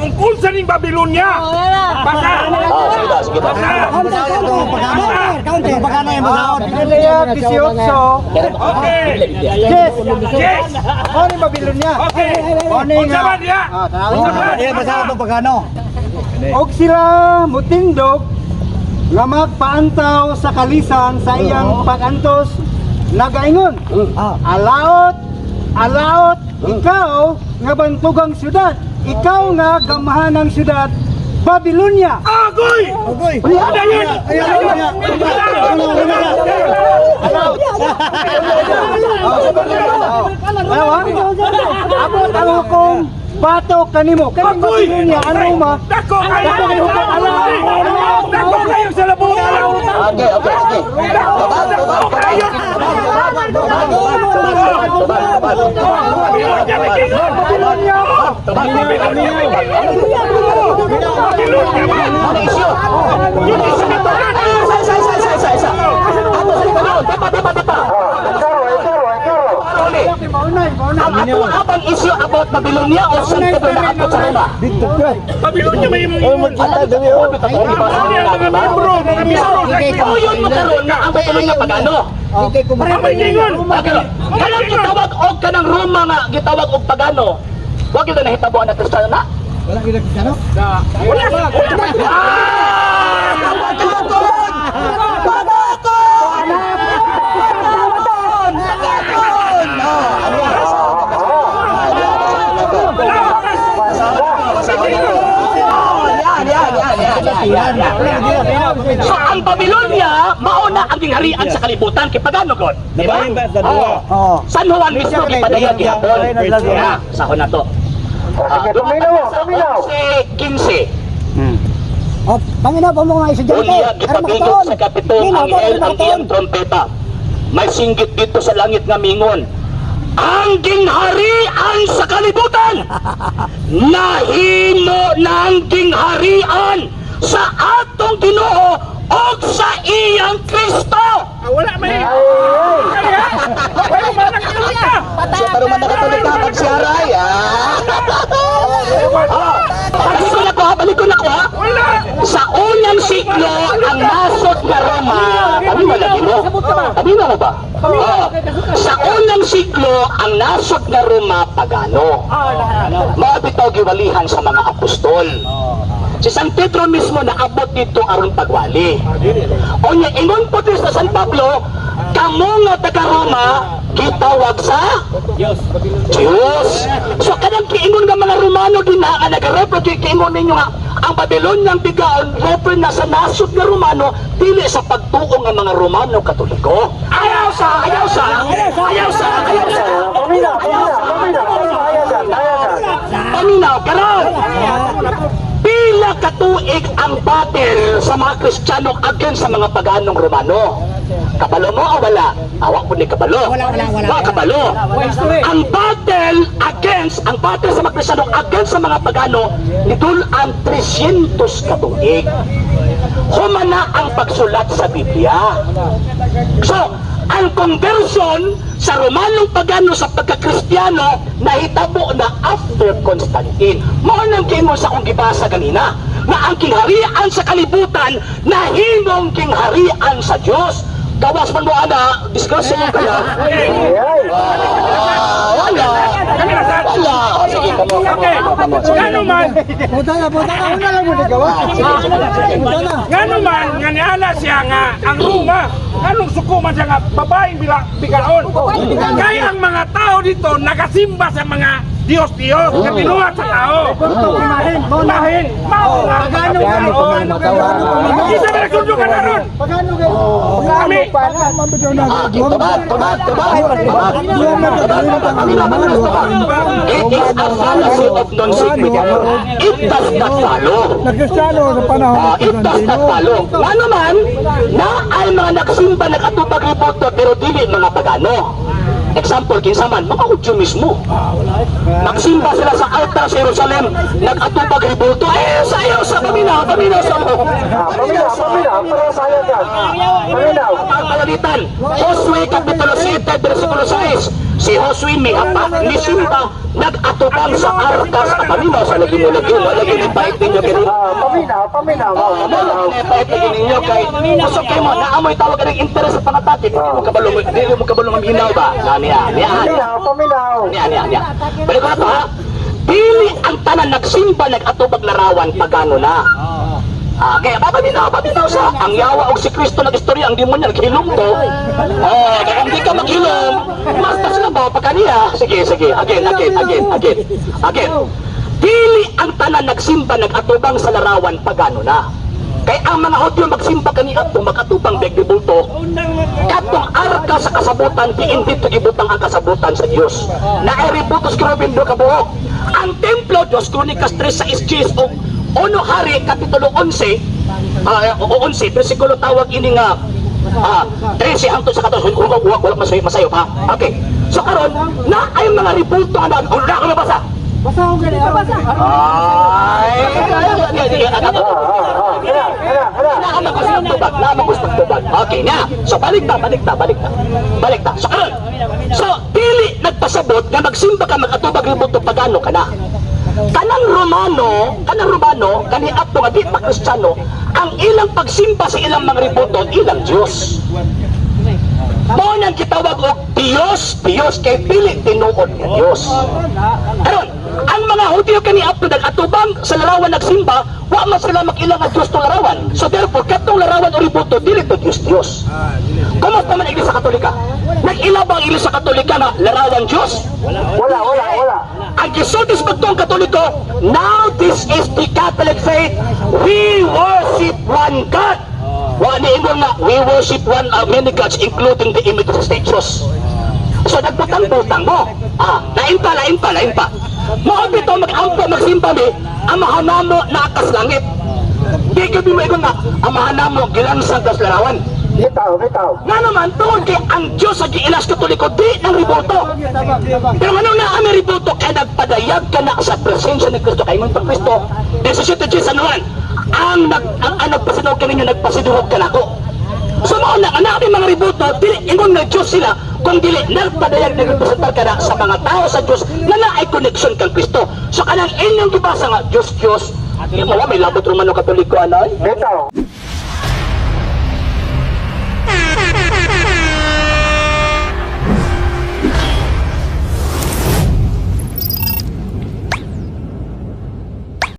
kung unsa ning Babylonia. Basa. Ah, sige ba, sige ba. Basa. Counter, counter. Pagano yung basahon? Biblia 18. Okay. Yes. Yes. Mao ni Babylonia. Okay. Mao ni Unsa nga. man diha? Ah, tanaw. Unsa man? Eh, basahon itong pagano. Og sila mutindog nga magpaantaw sa kalisan sa iyang pag-antos nagaingon. Alaot, alaot, ikaw nga bantugang syudad, ikaw nga gamhanang syudad, Babylonia. Agoy! Agoy! Ano yun? Ayaw, ha? Abot ang hukom bato kanimo. Kaning Agoy! Babylonia, ano ma? Dako kayo! Dako kayo hukom. Alaot! Dako kayo sa labuan! Okay, sige. Tubag, tubag, Dako kayo! tubag, tubag, tubag. Babylonia may kingon! Babylonia! Babylonia may kingon! Babylonia man! Ano isyo? Yung isa na to! Isa, isa, isa, isa, isa, isa. Ato sa likod. Tipa, tipa, tipa. Uli. Maunay, maunay. Ang ato abang isyu about Babylonia o Santo Bernardo sa Roma? Babylonia may Magkita dali oh. Ano ang mga miyembro sa Oh, yun mo karon na ang Babylonia pagano. Ang may kingon! Pagano. Kanang gitawag og kanang Roma nga gitawag og pagano. Wa gyud na nahitabo ang Kristiyano na. Wala kita Kristiyano? Wala! Wala! Ah! Pagakon! Pagakon! Pagakon! Pagakon! Ah, ano? Yan, yan, yan, yan, yan, yan, yan. So ang Babylonia, mauna ang gingharian sa kalibutan kay pagano god. Di ba? Oo. San Juan mismo gipadayag gihapon. Yeah, sahon na to. Sige, tuminaw, tuminaw. 15. Oh, Panginoon po mga estudyante. Unya Aron gipabigok makatuon. sa kapitong Minaw po, anghel aron ang makatuon. iyang trompeta. May singgit dito sa langit nga mingon. Ang gingharian sa kalibutan nahimo ng gingharian sa atong Ginoo og sa iyang Kristo. Ah, wala may! Wala man ang Siya pa man nakatulog ka pag siya aray. Ah. Ah, balik ko na ko ha, balik ko na ko ha. Wala! Sa unang siglo, ang nasod nga Roma, paminaw lagi mo? Paminaw mo ba? Oo. Sa unang siglo, ang nasod nga Roma, pagano. Mao bitaw giwalihan sa mga apostol. Si San Pedro mismo naabot dito aron pagwali. Unya ingon po din sa San Pablo, kamo nga taga Roma gitawag sa Diyos. So kanang kiingon nga mga Romano dinha nga nagarefer kay kiingon ninyo nga ang Babylonian bigaon refer na sa nasod nga Romano dili sa pagtuo nga mga Romano Katoliko. Ayaw sa, ayaw sa, ayaw sa, ayaw sa. Paminaw, paminaw, paminaw. Ayasan, ayasan. Paminaw karon. Pila ka tuig ang battle sa mga Kristiyano against sa mga paganong Romano? Kabalo mo o wala? Awak po ni kabalo. Wala, wala, wala. Wa kabalo. Ang battle against, ang battle sa mga Kristiyano against sa mga pagano, nidul-an 300 ka tuig. Humana ang pagsulat sa Biblia. So, ang conversion sa Romanong pagano sa pagkakristyano nahitabo na after Constantine. Mao nang kingon sa akong gibasa ganina na ang kingharian sa kalibutan nahimong kingharian sa Dios. Gawas man mo ana, discussion mo kaya. Ah, wala. Wala. Oh, sige, kamo, kamo, kamo, kamo. Sige. Ngano man, Punta na, punta na. Una lang mo nagawa. Punta na. ngano man nga niana siya nga ang Roma, anong suko man siya nga babaeng bila, bigaon. Kaya ang mga tao dito nagasimba sa mga Diyos-Diyos nga binuhat sa tao. Imahin, mao na. Mahin, mao nga Pagano Pagano pa man matawaran. Isa ba nagsundo ka na ron? Pagano kay Kami, Ah, tubag, tubag, tubag, tubag. Tubag, paminaw, paminaw, tubag. It is a fallacy of non sequitur. It does not follow. Na Kristiyano sa panahon Ah, ni it does not Constantino. follow. Nga naman, na ay mga nakasimba nakatubag reporter pero dili mga pagano. Example, kinsa man, mga Hudyo mismo. Nagsimba sila sa altar sa Jerusalem, nag-atubag rebulto. Eh, sayaw sa paminaw, paminaw sa mo. Ah, paminaw, paminaw. Para sa ayasan. Paminaw. Ang palalitan, Josue Kapitulo 7, versikulo 6. Si Josue mihapa nisimba nag-atubang sa arka sa paminaw sa lagi mo lagi mo lagi ni pait ninyo kini. Ah, paminaw, paminaw. Oh, mo lagi ni pait lagi ninyo kay kusog kay mo naamoy tawag ka ng interes sa pangatake di mo kabalo, di mo kabalo maminaw ba? Na niya, niya. Paminaw, paminaw. Niya, niya, niya. Balik ko na to ha. Dili ang tanan nagsimba nag-atubag larawan pagano na. Ah, kaya papaminaw, paminaw sa ang yawa og si Kristo nag-istorya ang demonyo naghilom to. Oh, kaya kung di ka maghilom, mas tas na ba pa kaniya? Sige, sige. Again, again, again, again. Again. Dili ang tanan nagsimba nag-atubang sa larawan pagano na. Kaya ang mga Hudyo magsimba kaniadto makatubang beg bulto. Katong arka sa kasabutan diin dito gibutang ang kasabutan sa Dios. Naiributos kerubin do kabuok. Ang templo Diyos Kronikas 3 sa 10 og Uno Hari kapitulo 11, o 11 bersikulo tawag ini nga 13 hangtod sa 14. Wala wala wala masayo masayo pa. Okay. So karon na ay mga ribulto nga na na ako nabasa. Basa ko gani. Basa. Ay, Ah, ah, ah. Kaya, kaya, kaya. Naamagos tubag, naamagos tubag. Okay na. So balik ta, balik ta, balik ta. Balik ta. So karon. So dili nagpasabot nga magsimba ka magatubag ribulto pagano ka na. Kanang Romano, kani adto nga di pa Kristiyano, ang ilang pagsimba sa ilang mga rebulto, ilang Diyos. Mao nang gitawag og Diyos, Diyos kay pili tinuod nga Diyos. Karon, ang mga Hudyo kani adto nag-atubang sa larawan nagsimba, wa man sila makila nga Diyos to larawan. So therefore, katong larawan o rebulto dili to Diyos Diyos. Kumusta man ang Iglesia Katolika? Nag-ila ba ang Iglesia Katolika na larawan Diyos? Wala, wala, wala. Ang gisulti sa pagtuong Katoliko, now this is the Catholic faith, we worship one God. Wa ni ingon nga, we worship one many gods, including the image of statues. So nagbutang-butang mo. Ah, lain pa, lain pa, lain pa. Mao bitaw mag-ampo, magsimba mi, amahan namo naa kas langit. Di gyud mo ingon nga, amahan namo gilansang kas larawan. Bitaw, bitaw. Nga naman, tungod kay ang Diyos sa giilas Katoliko, di ng rebulto. Pero ano na ang rebulto? Kaya nagpadayag ka na sa presensya ni Kristo. Kay mo pa Kristo, 17 San Juan, ang nagpasidog ka ninyo, nagpasidog ka nako. So mao na, ang namin mga rebulto, dili ingon nga Diyos sila, kung dili nagpadayag nagrepresentar ka na sa mga tao sa Diyos na naay connection kang Kristo. So kanang inyong gibasa nga, Diyos, Diyos, di mo may labot Romano Katoliko, ano? Bitaw.